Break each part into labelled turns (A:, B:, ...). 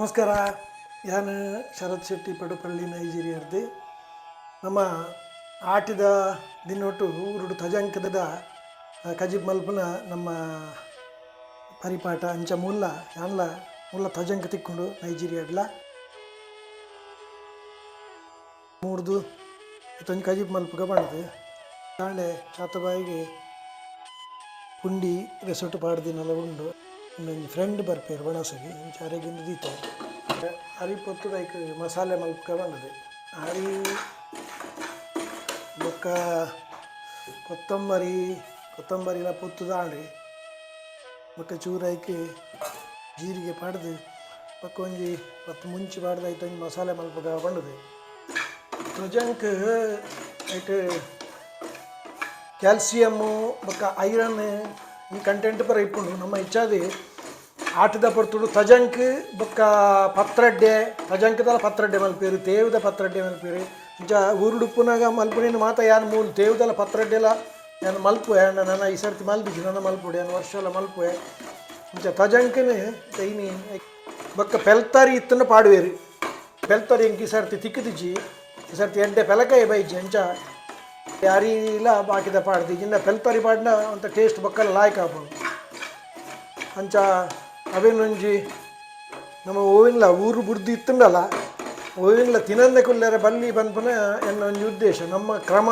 A: ನಮಸ್ಕಾರ. ಯಾನ್ ಶರತ್ ಶೆಟ್ಟಿ ಪಡುಪಳ್ಳಿ ನೈಜೀರಿಯರ್ದು. ನಮ್ಮ ಆಟಿದ ದಿನೊಟು ಊರುಡು ತಜಂಕದ ಕಜಿಪ್ ಮಲ್ಪುನ ನಮ್ಮ ಪರಿಪಾಠ. ಅಂಚ ಮೂಲ ಯಾನ್ಲ ಮೂಲ ತಜಂಕ ತಿಕ್ಕೊಂಡು ನೈಜೀರಿಯಾಡ್ಲ ಮೂರ್ದು ಇತ್ತೊಂಜಿ ಕಜಿಪ್ ಮಲ್ಪುಗ ಪಂಡ್ದು ಕಾಂಡೆ ಚಾತಬಾಯಿಗೆ ಪುಂಡಿ ರೆಸೋಟ್ ಪಾಡ್ದಿನಲ ಉಂಡು. ಒಂಜಿ ಫ್ರೆಂಡ್ ಬರ್ಪೇರು ಬಣಸಗೆ, ಇಂಚ ಅರೆಗಿಂದು ದೀತೆ. ಅರಿ ಪೊತ್ತುದ ಐಕ್ ಮಸಾಲೆ ಮಲ್ಪುಗ ಪಂಡ್ದು ಅರಿ ಬೊಕ್ಕ ಕೊತ್ತಂಬರಿ, ಕೊತ್ತಂಬರಿಲ ಪೊತ್ತುದ ಆಂಡ್. ಬೊಕ್ಕ ಚೂರು ಐಕ್ ಜೀರಿಗೆ ಪಾಡ್ದು, ಬೊಕ್ಕ ಒಂಜಿ ಪತ್ತು ಮುಂಚಿ ಪಾಡ್ದು ಐತ ಒಂಜಿ ಮಸಾಲೆ ಮಲ್ಪುಗ ಪಂಡುದು. ತೊಜಂಕ್ ಐಟ್ ಕ್ಯಾಲ್ಸಿಯಮ್ಮು ಬೊಕ್ಕ ಐರನ್ ಈ ಕಂಟೆಂಟ್ ಪರ ಇಪ್ಪುಂಡು. ನಮ್ಮ ಹೆಚ್ಚಾದ್ ಆಟದ ಪೊರ್ತುಡು ತಜಂಕ್ ಬೊಕ್ಕ ಪತ್ರಡ್ಡೆ, ತಜಂಕ್ದಲ ಪತ್ರಡ್ಡೆ ಮಲ್ಪೇರು, ತೇವುದ ಪತ್ರಡ್ಡೆ ಮಲ್ಪೇರು. ಇಂಚ ಊರುಡುಪ್ಪುನಾಗ ಮಲ್ಪುನೇನು ಮಾತ ಯಾನ್ ಮೂಲು ತೇವುದಲ ಪತ್ರಡ್ಡೆಲ ಯಾನ್ ಮಲ್ಪುವೆ. ಅಂಡ ನನ ಈ ಸರ್ತಿ ಮಲ್ದಿಜಿ, ನನ್ನ ಮಲ್ಪುಡು ಯಾನ್ ವರ್ಷಲ ಮಲ್ಪುವೆ. ಇಂಚ ತಜಂಕನ್ ಇನಿ ಬೊಕ್ಕ ಪೆಲ್ತಾರಿ ಇತ್ತನ್ನು ಪಾಡುವೇರು. ಪೆಲ್ತಾರಿ ಎಂಕ್ ಈ ಸರ್ತಿ ತಿಕ್ಕುದಿಜ್ಜಿ, ಈ ಸರ್ತಿ ಎಡ್ಡೆ ಪೆಲಕಾಯಿ ಬೈಜಿ. ಅಂಚ ಅರಿಲ ಬಾಕಿದ ಪಾಡ್ದು ಇನ್ನ ಪೆಲ್ತಾರಿ ಪಾಡಿನ ಅಂಥ ಟೇಸ್ಟ್ ಬೊಕ್ಕಲ ಲಾಯ್ಕ್ ಆಪುಂಡು. ಅಂಚ ಅವೇನೊಂಜಿ ನಮ್ಮ ಓವಿನ್ಲ ಊರು ಬುಡ್ದು ಇತ್ತುಂಡಲ್ಲ, ಓವಿನ್ಲ ತಿನಂದೆ ಕುಲ್ಲೆರೆ ಬಲ್ಲಿ ಪನ್ಪುನ ಎನ್ನ ಒಂಜಿ ಉದ್ದೇಶ. ನಮ್ಮ ಕ್ರಮ,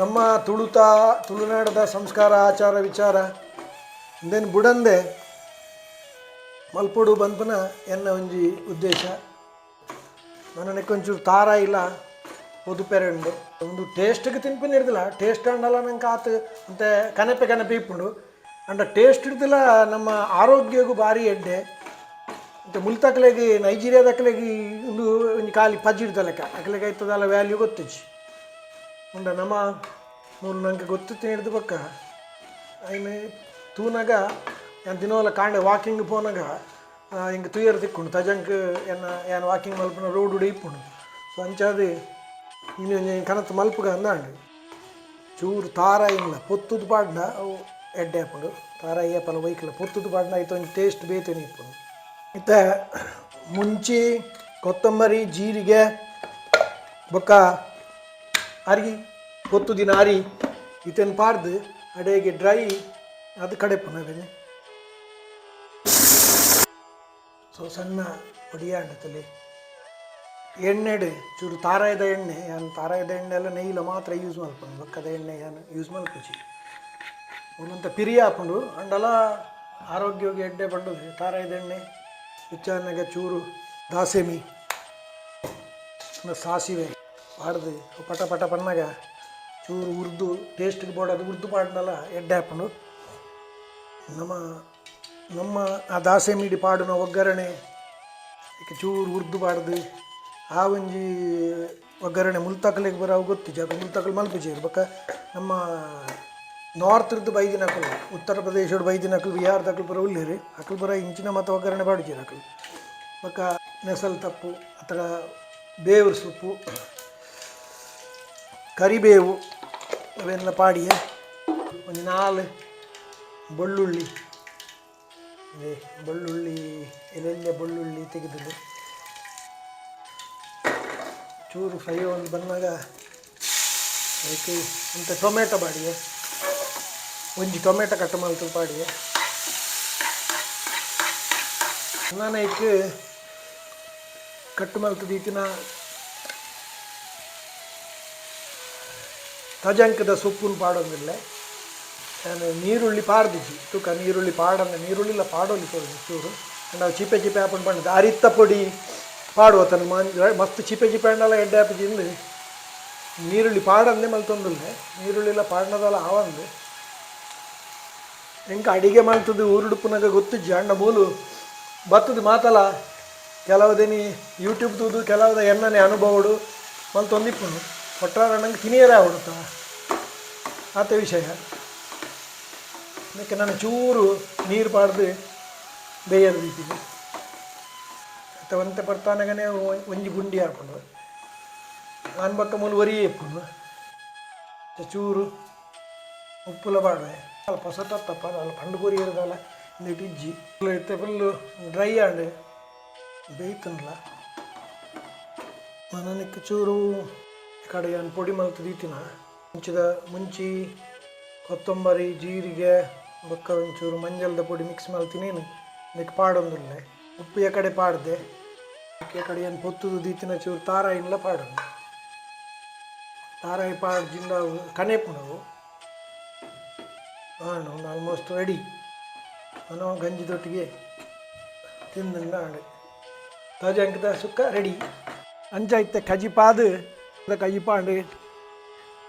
A: ನಮ್ಮ ತುಳುತ ತುಳುನಾಡದ ಸಂಸ್ಕಾರ, ಆಚಾರ ವಿಚಾರ ಇಂದೆನ್ ಬುಡಂದೆ ಮಲ್ಪೊಡು ಪನ್ಪುನ ಎನ್ನ ಒಂಜಿ ಉದ್ದೇಶ. ನನ್ನ ಒಂಚೂರು ತಾರ ಇಲ್ಲ ಪೊದುಪೆರೆ ಉಂಡು. ಒಂದು ಟೇಸ್ಟ್ಗೆ ತಿನ್ಪಿನ ಹಿಡ್ದಿಲ್ಲ. ಟೇಸ್ಟ್ ಅಂಡಲ್ಲ ನಂಗೆ ಆತು ಅಂತೆ ಕನಪೆ ಕನಪೆ ಇಪ್ಪುಂಡು. ಅಂಡ ಟೇಸ್ಟ್ ಹಿಡ್ದಿಲ್ಲ, ನಮ್ಮ ಆರೋಗ್ಯಗೂ ಭಾರಿ ಎಡ್ಡೆ. ಮತ್ತು ಮುಲ್ತಕ್ಲೆಗ್ ನೈಜೀರಿಯಾದಕ್ಲೆಗ್ ಒಂದು ಒಂಜಿ ಖಾಲಿ ಪಜ್ಜಿ ಹಿಡ್ದ ಲೆಕ್ಕ, ಅಕ್ಲೆಗ್ ಐತದಲ್ಲ ವ್ಯಾಲ್ಯೂ ಗೊತ್ತಿಜ್ಜಿ. ಉಂಡ ನಮ್ಮ ಮೂಲು ನಂಗೆ ಗೊತ್ತಿತ್ತು ಹಿಡ್ದು ಬೊಕ್ಕ ಐನ್ ತೂನಗ ಯಾನ್ ದಿನೋಲ ಕಾಂಡೆ ವಾಕಿಂಗ್ ಪೋನಗ ಇಂಕ್ ತೂಯರ್ ತಿಕ್ಕುಂಡು. ತಜಂಕ್ ಎನ್ನ ಯಾನ್ ವಾಕಿಂಗ್ ಮಲ್ಪುನ ರೋಡ್ ಇಪ್ಪುಂಡು. ಸೊ ಅಂಚಾದ್ ಇನಿ ಒಂಜಿ ಕನತ್ ಮಲ್ಪುಗ ಅಂದಾಂಡ್. ಚೂರು ತಾರಾಯಿನ್ಲ ಪೊತ್ತುದು ಪಾಡ್ಂಡ ಅವು ಎಡ್ಡೆ ಆಪುಂಡು. ತಾರಾಯಿ ಏಪಲ ಒಯ್ಕಲ ಪೊತ್ತುದು ಪಾಡ್ಂಡ ಐತ ಒಂಜಿ ಟೇಸ್ಟ್ ಬೇತೆನೆ ಇಪ್ಪುಂಡು. ಇತ್ತೆ ಮುಂಚಿ, ಕೊತ್ತಂಬರಿ, ಜೀರಿಗೆ ಬೊಕ್ಕ ಅರಿ, ಪೊತ್ತುದಿನ ಅರಿ ಇತೆನ್ ಪಾಡ್ದು ಅಡೆಗೆ ಡ್ರೈ ಅದು ಕಡೆಪುನ ಅವೆನ್. ಸೊ ಸಣ್ಣ ಪೊಡಿಯಾಂಡತಲೆ ಎಣ್ಣೆಡ್ ಚೂರು ತಾರಾಯಿದ ಎಣ್ಣೆ. ಯಾನ್ ತಾರಾಯಿದ ಎಣ್ಣೆ ಎಲ್ಲ ನೆಯ್ಲ ಮಾತ್ರ ಯೂಸ್ ಮಲ್ಪುನು, ಬೊಕ್ಕದ ಎಣ್ಣೆ ಯಾನ್ ಯೂಸ್ ಮಲ್ಪುಜಿ. ಒಂದೊಂತ ಪಿರಿ ಆಪುಂಡು, ಅಂಡಲ ಆರೋಗ್ಯಗ್ ಎಡ್ಡೆ ಪಂಡುದು ತಾರಾಯಿದ ಎಣ್ಣೆ. ಹೆಚ್ಚಾನಗ ಚೂರು ದಾಸೆಮಿ, ಸಾಸಿವೆ ಪಾಡ್ದು ಪಟ ಪಟ ಪನ್ನಗ ಚೂರು ಉರ್ದು ಟೇಸ್ಟ್ಗೆ ಬೋಡಾದ್ ಉರ್ದು ಪಾಡ್ಂಡಲ ಎಡ್ಡೆ ಆಪುಂಡು. ನಮ್ಮ ನಮ್ಮ ಆ ದಾಸೆಮಿಡ್ ಪಾಡುನ ಒಗ್ಗರಣೆ ಐಕ್ ಚೂರು ಉರ್ದು ಪಾಡ್ದು ಆ ಒಂಜಿ ಒಗ್ಗರಣೆ ಮುಲ್ತಕಲೆಗ್ ಪೂರ ಅವು ಗೊತ್ತಿಜ್ಜಿ, ಅವು ಮುಲ್ತಕಲ್ ಮಲ್ಪುಜೆರ್. ಬೊಕ್ಕ ನಮ್ಮ ನಾರ್ತ್ರ್ದು ಬೈದಿನಕುಲು, ಉತ್ತರ ಪ್ರದೇಶಡ್ ಬೈದಿನಕುಲು, ಬಿಹಾರದಕುಲು ಪೂರ ಉಲ್ಲೆರ್. ಅಕುಲು ಪೂರ ಇಂಚಿನ ಮಾತ ಒಗ್ಗರಣೆ ಪಾಡುಜೆರ್ ಅಕುಲು. ಬೊಕ್ಕ ನೆಸಲ್ ತಪ್ಪು ಅತ್ತಡ ಬೇವು ಸೊಪ್ಪು, ಕರಿಬೇವು ಅವೆಲ್ಲ ಪಾಡಿಯೆ. ಒಂಜಿ ನಾಲ್ ಬೆಳ್ಳುಳ್ಳಿ, ಬೆಳ್ಳುಳ್ಳಿ ಎಲ್ಲೆಲ್ಲೆ ಬೆಳ್ಳುಳ್ಳಿ ತೆಗೆದು ಚೂರು ಫ್ರೈ ಒಂದು ಬಂದಾಗ ಅದಕ್ಕೆ ಅಂಥ ಟೊಮೆಟೊ ಪಾಡಿಯೆ. ಒಂಜಿ ಟೊಮೆಟೊ ಕಟ್ ಮಲ್ತು ಪಾಡಿಯೆ. ನಾನು ಐಕ್ ಕಟ್ ಮಲ್ತು ದೀತಿನ ತಜಂಕದ ಸೊಪ್ಪುನು ಪಾಡೊಂದಿಲ್ಲ. ನಾನು ನೀರುಳ್ಳಿ ಪಾಡ್ದಿಜ್ಜಿ ತೂಕ. ನೀರುಳ್ಳಿ ಪಾಡಂದ ನೀರುಳ್ಳಿಲ ಪಾಡೊಲಿ ಚೂರು. ಅಂಡ ಚಿಪೆ ಚಿಪೆ ಆಪುಂಡು ಪಂಡದು. ಅರಿತ್ತ ಪೊಡಿ ಪಾಡುವ ತನ್ನ ಮಸ್ತ್ ಚಿಪೆ ಚಿಪೆ ಅಂಡಲ ಎಡ್ಡೆ ಆಪುಜಿ ಇಂದು ನೀರುಳ್ಳಿ ಪಾಡಂದೆ ಮಲ್ತೊಂದುಲ್ಲೆ. ನೀರುಳ್ಳಿಲ ಪಾಡ್ನದಲ್ಲ ಆವಂದು. ಎಂಕ ಅಡಿಗೆ ಮಲ್ತದು ಊರುಡುಪ್ಪುನಾಗ ಗೊತ್ತಿಜ್ಜಿ. ಅಂಡ ಮೂಲು ಬತ್ತದ ಮಾತಲ ಕೆಲವದೇನಿ ಯೂಟ್ಯೂಬ್ ತೂದು, ಕೆಲವದ ಎನ್ನನೆ ಅನುಭವಡು ಮಲ್ತೊಂದಿಪ್ಪುಂಡು. ಒಟ್ಟಾರೆ ನಂಗೆ ತಿನಿಯರೇ ಆವಡುತ್ತ ಆತ ವಿಷಯ. ಅದಕ್ಕೆ ನಾನು ಚೂರು ನೀರು ಪಾಡ್ದು ಬೇಯಲು ದೀಪಿನಿ. ಅತ್ತ ಒಂತೆ ಪರ್ತಾನಗನೇ ಒಂಜಿ ಗುಂಡಿ ಹಾಕೊಂಡು ಆನ್ ಬೊಕ್ಕ ಮೂಲು ಒರಿ ಇಪ್ಪುಂಡು. ಚೂರು ಉಪ್ಪುಲ ಪಾಡ್ವೆ. ಅಲ್ಪ ಪೊಸತತ್ತಪ್ಪ ಅಲ್ಲ ಪಂಡು ಕೊರಿಯರ್ದಲ್ಲ ಇಂದೆಟ್ ಇಜ್ಜಿ. ಇತ್ತೆ ಫುಲ್ಲು ಡ್ರೈ ಆಂಡ್. ಬೇಯ್ತನಲ್ಲ ನನಕ್ಕೆ ಚೂರು ಕಡೆ ಏನು ಪೊಡಿ ಮಲ್ತ್ ದೀತಿನ. ಮುಂಚಿದ ಮುಂಚಿ, ಕೊತ್ತಂಬರಿ, ಜೀರಿಗೆ ಬೊಕ್ಕ ಒಂಚೂರು ಮಂಜಲ್ದ ಪೊಡಿ ಮಿಕ್ಸ್ ಮಲ್ತಿನೇನು ಇದಕ್ಕೆ ಪಾಡೊಂದುಲ್ಲೆ. ಉಪ್ಪು ಕಡೆ ಪಾಡ್ದೆ. ಕಡೆ ಏನು ಪೊತ್ತುದು ದೀತಿನ ಚೂರು ತಾರಾಯಿನ್ಲ ಪಾಡೊಂದು. ತಾರಾಯಿ ಪಾಡ್ ಜಿಂಡ ಕನೆಪುನವು ಆಂಡ್. ಒಂದು ಆಲ್ಮೋಸ್ಟ್ ರೆಡಿ. ಅನೋ ಗಂಜಿದೊಟ್ಟಿಗೆ ತಿಂದಂಡ ಆಂಡ್. ತಜಂಕ್ದ ಸುಕ್ಕ ರೆಡಿ. ಅಂಚ ಇತ್ತೆ ಕಜಿಪಾದು ಕಜಿಪಾಂಡು.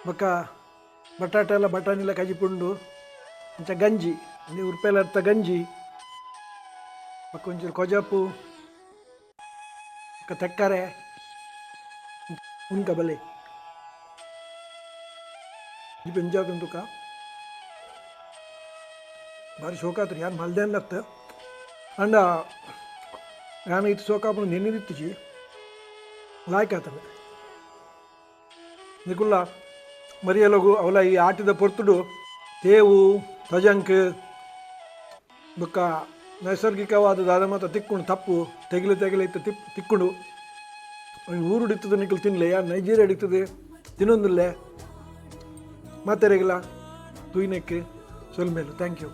A: ಬೊಕ್ಕ ಬಟಾಟೆ ಎಲ್ಲ ಬಟಾಣಿಲ ಕಜಿಪುಂಡು. ಅಂಚ ಗಂಜಿ ನೀವು ಉರ್ಪೆಲರ್ತ ಗಂಜಿ, ಬೊಕ್ಕ ಒಂಚೂರು ಕೊಜಪು, ಬೊಕ್ಕ ತೆಕ್ಕರೆ. ಉನ್ಕ ಬಲೆ ಬೆಂಜಾತುಕ. ಭಾರಿ ಶೋಕಾತ್ರಿ. ಯಾರು ಮಲ್ದೇನತ್ತ ಅಂಡ ಯಾನ್ ಇತ್ತು ಶೋಕಾಪುನ ನೆನ್ನಿದಿತ್ತಿಜಿ. ಲಾಯ್ಕ್ ಆತನ ನಿಕುಲ್ಲ ಮರಿಯಲಗು ಅವಲ ಈ ಆಟದ ಪೊರ್ತುಡು ತೇವು, ತಜಂಕ್ ಬೊಕ್ಕ ನೈಸರ್ಗಿಕವಾದ ದಾದ ಮಾತ ತಿಕ್ಕುಂಡು. ತಪ್ಪು ತೆಗಿಲು ತೆಗಿಲು ಇತ್ತು ತಿಕ್ಕುಂಡು. ಊರುಡು ಇತ್ತದ ನಿಕುಲು ತಿನ್ಲೆ. ಯಾರು ನೈಜೀರಿಯಾ ಇತ್ತದೆ ತಿನ್ನೊಂದಿಲ್ಲೆ. ಮಾತೆರೆಗಿಲ್ಲ ತೂಯಿನೆಕ್ಕೆ ಸೊಲ್ಮೇಲು. Thank you.